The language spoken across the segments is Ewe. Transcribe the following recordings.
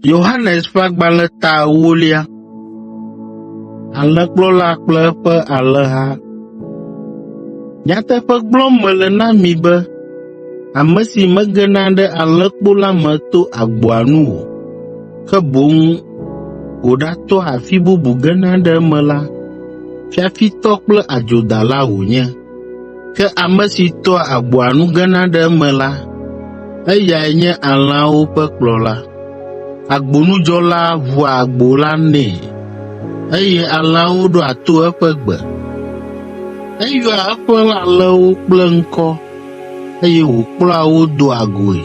Yohanes ƒe agbalẽ ta ewolia. Alẽkplɔla kple eƒe alẽha. Nyateƒe gblɔm mele na mi be ame si megena ɖe alẽkpo la me to agboa nu o, ke boŋ wòɖatoa afi bubu gena ɖe eme la, fiafitɔ kple adzodala wònye. Ke ame si toa agboa nu gena ɖe eme la, eyae nye alẽawo ƒe kplɔla. Agbonudzɔla ʋua agbo la nɛ, eye alẽawo ɖoa to eƒe gbe. Eyɔa eƒe alẽwo kple ŋkɔ, eye wòkplɔa wo doa goe.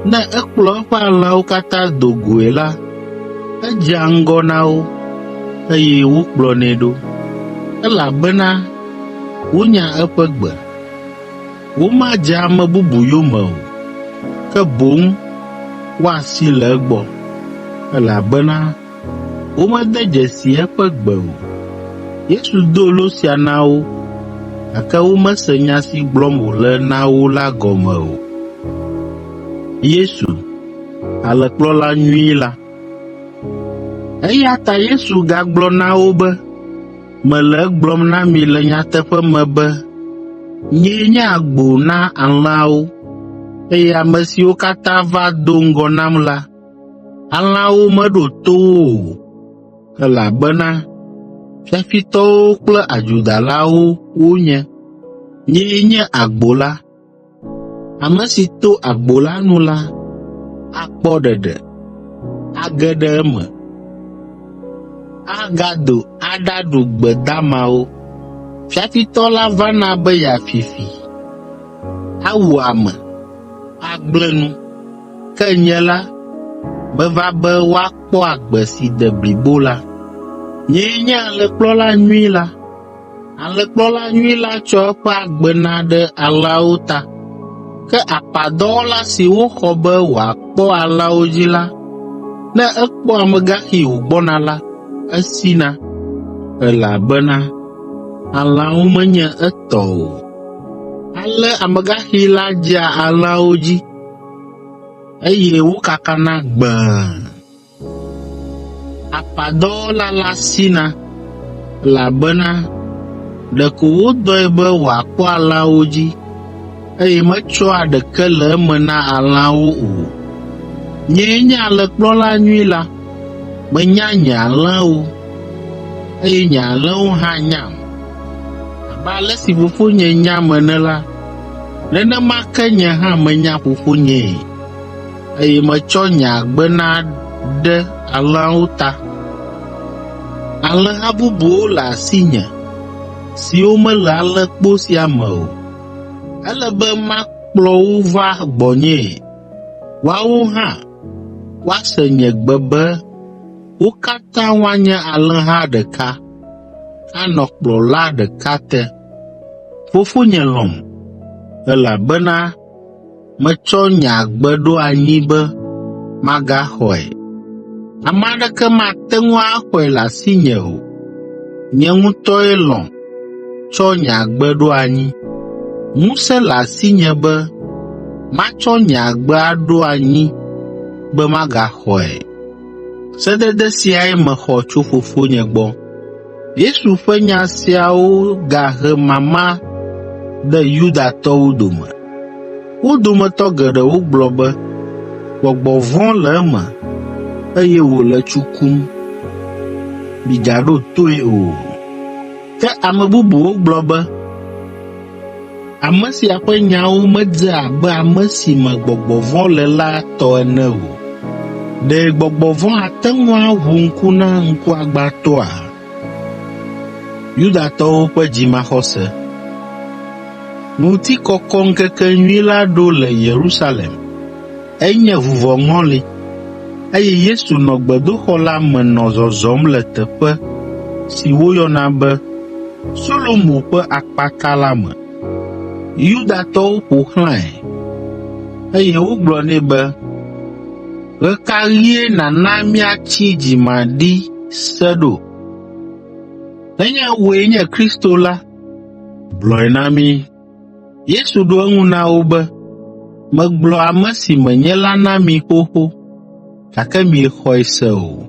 Ne ekplɔ eƒe alẽawo katã do goe la, edzea ŋgɔ na wo, eye wokplɔnɛ ɖo, elabena wonya eƒe gbe. Womadze ame bubu yome o, ke boŋ woasi le egbɔ, elabena womede dzesi eƒe gbe o. Yesu do lo sia na wo, gake womese nya si gblɔm wòle na wo la gɔme o. Yesu, Alẽkplɔla nyui la. Eya ta Yesu gagblɔ na wo be, “Mele egblɔm na mi le nyateƒe me be nyee nye agbo na alẽawo, eye ame siwo katã va do ŋgɔ nam la, alẽawo meɖo to wo o, elabena fiafitɔwo kple adzodalawo wonye. Nyee nye agbo la. Ame si to agbo la nu la akpɔ ɖeɖe, age ɖe eme, agado aɖaɖu gbe damawo. Fiafitɔ la vana be yeafi fi, awu ame, agblẽ nu. Ke nye la, meva be woakpɔ agbe si de blibo la. Nyee nye alẽkplɔla nyui la. Alẽkplɔla nyui la tsɔ eƒe agbe na ɖe alẽawo ta. Ke apadɔwɔla si woxɔ be wòakpɔ alẽawo dzi la, ne ekpɔ amegaxi wògbɔna la, esina, elabena alẽawo menye etɔ o. Ale amegaxi la dzea alẽawo dzi, eye wokakana gbẽe. Apadɔwɔla la sina, elabena ɖeko wodɔe be wòakpɔ alẽawo dzi, eye metsɔa ɖeke le eme na alẽawo o. Nyee nye alẽkplɔla nyui la. Menya nye alẽwo, eye nye alẽwo hã nyam. Abe ale si Fofonye nyam ene la, nenema ke nye hã menya Fofonyee, eye metsɔ nye agbe na ɖe alẽawo ta. Alẽha bubuwo le asinye siwo mele alẽkpo sia me o. Ele be makplɔ wo va gbɔnyee, woawo hã woase nye gbe be wo katã woanye alẽha ɖeka, anɔ kplɔla ɖeka te. Fofonye lɔ̃m, elabena metsɔ nye agbe ɖo anyi be magaxɔe. Ame aɖeke mate ŋu axɔe le asinye o. Nye ŋutɔe lɔ̃ tsɔ nye agbe ɖo anyi. Ŋusẽ le asinye be matsɔ nye agbe aɖo anyi be magaxɔe. Sedede siae mexɔ tso Fofonye gbɔ.” Yesu ƒe nya siawo gahe mama de Yudatɔwo dome. Wo dometɔ geɖewo gblɔ be, “Gbɔgbɔ vɔ̃ le eme, eye wòle tsu kum. Migaɖo toe o.” Ke ame bubuwo gblɔ be, “Ame sia ƒe nyawo medze abe ame si me gbɔgbɔ vɔ̃ le la tɔ ene o. Ɖe gbɔgbɔ vɔ̃ ate ŋu aʋu ŋku na ŋkuagbãtɔa?” Yudatɔwo ƒe dzimaxɔse. Ŋutikɔkɔŋkekenyui la ɖo le Yerusalem. Enye vuvɔŋɔli, eye Yesu nɔ gbedoxɔ la me nɔ zɔzɔm le teƒe si woyɔna be Solomo ƒe Akpata la me. Yudatɔwo ƒo xlãe, eye wogblɔ nɛ be, “Ɣe ka ɣie nàna míatsi dzimaɖi se ɖo? Nenye wòe nye Kristo la, gblɔe na mí.” Yesu ɖo eŋu na wo be, “Megblɔ ame si menye la na mi xoxo. gake miexɔe se o.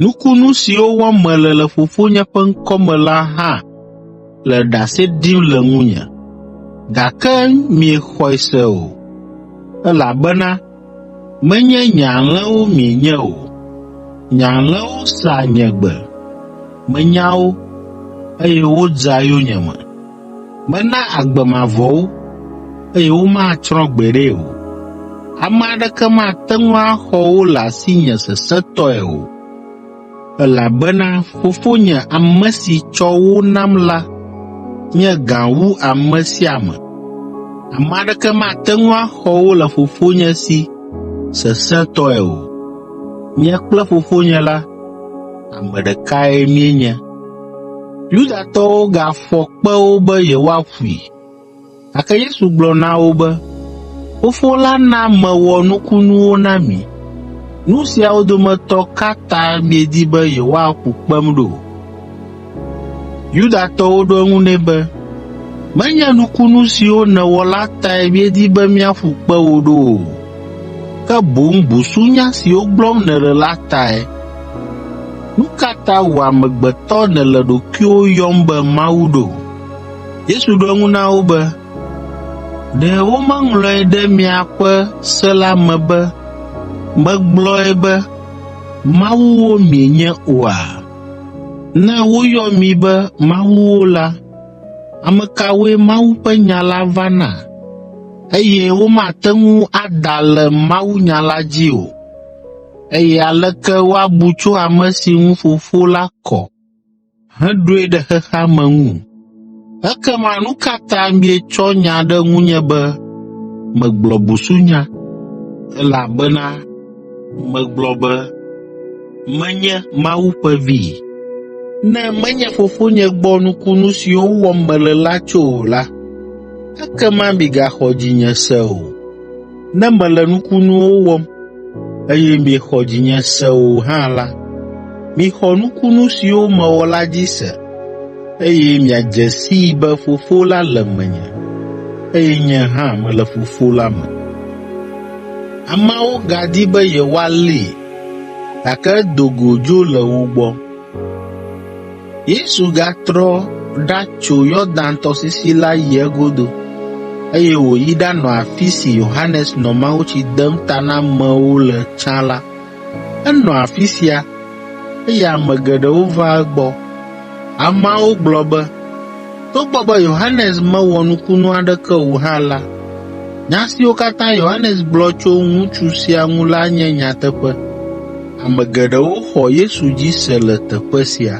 Nukunu siwo wɔm mele le Fofonye ƒe ŋkɔ me la hã le ɖase ɖim le ŋunye, gake miexɔe se o, elabena menye nye alẽwo mienye o. Nye alẽwo sea nye gbe, menya wo, eye wodzea yonyeme. Mena agbe mavɔ wo, eye womatsrɔ̃ gbeɖe o. Ame aɖeke mate ŋu axɔ wo le asinye sesẽtɔe o, elabena Fofonye ame si tsɔ wo nam la nye gã wu ame sia ame. Ame aɖeke mate ŋu axɔ wo le Fofonye si sesẽtɔe o. Nye kple Fofonye la, ame ɖekae míenye.” Yudatɔwo gafɔ kpewo be yewoaƒui, gake Yesu gblɔ na wo be, “Fofo la na mewɔ nukunuwo na mi. Nu siawo dometɔ ka ta miedi be yewoaƒu kpem ɖo?” Yudatɔwo ɖo eŋu nɛ be, “Menye nukunu siwo nèwɔ la tae míedi be míaƒu kpe wò ɖo o, ke boŋ busunya siwo gblɔm nèle la tae. Nu ka ta wò amegbetɔ nèle ɖokuiwò yɔm be Mawu ɖo?” Yesu ɖo eŋu na wo be, “Ɖe womeŋlɔe ɖe miaƒe se la me be, ‘Megblɔe be, mawuwo mienye’ oa? Ne woyɔ mi be mawuwo la, ame kawoe Mawu ƒe nya la va na, eye womate ŋu ada le mawunya la dzi o? Eye aleke woabu tso ame si ŋu Fofo la kɔ heɖoe ɖe xexea me ŋu? Ekema nu ka ta mietsɔ nya ɖe ŋunye be megblɔ busunya, elabena megblɔ be, ‘Menye Mawu ƒe Vi’? Ne menye Fofonye gbɔ nukunu siwo wɔm mele la tso o la, ekema migaxɔ dzinye se o. Ne mele nukunuwo wɔm, eye miexɔ dzinye se o hã la, mixɔ nukunu siwo mewɔ la dzi se, eye miadze sii be Fofo la le menye, eye nye hã mele Fofo la me.” Ameawo gadi be yewoalée, gake edo go dzo le wo gbɔ. Yesu gatrɔ ɖa tso Yɔdan tɔsisi la yi egodo, eye wòyi ɖanɔ afi si Yohanes nɔ mawutsi dem ta na amewo le tsã la. Enɔ afi sia, eye ame geɖewo va egbɔ. Ameawo gblɔ be, “Togbɔ be Yohanes mewɔ nukunu aɖeke o hã la, nya siwo katã Yohanes gblɔ tso ŋutsu sia ŋu la nye nyateƒe.” Ame geɖewo xɔ Yesu dzi se le teƒe sia.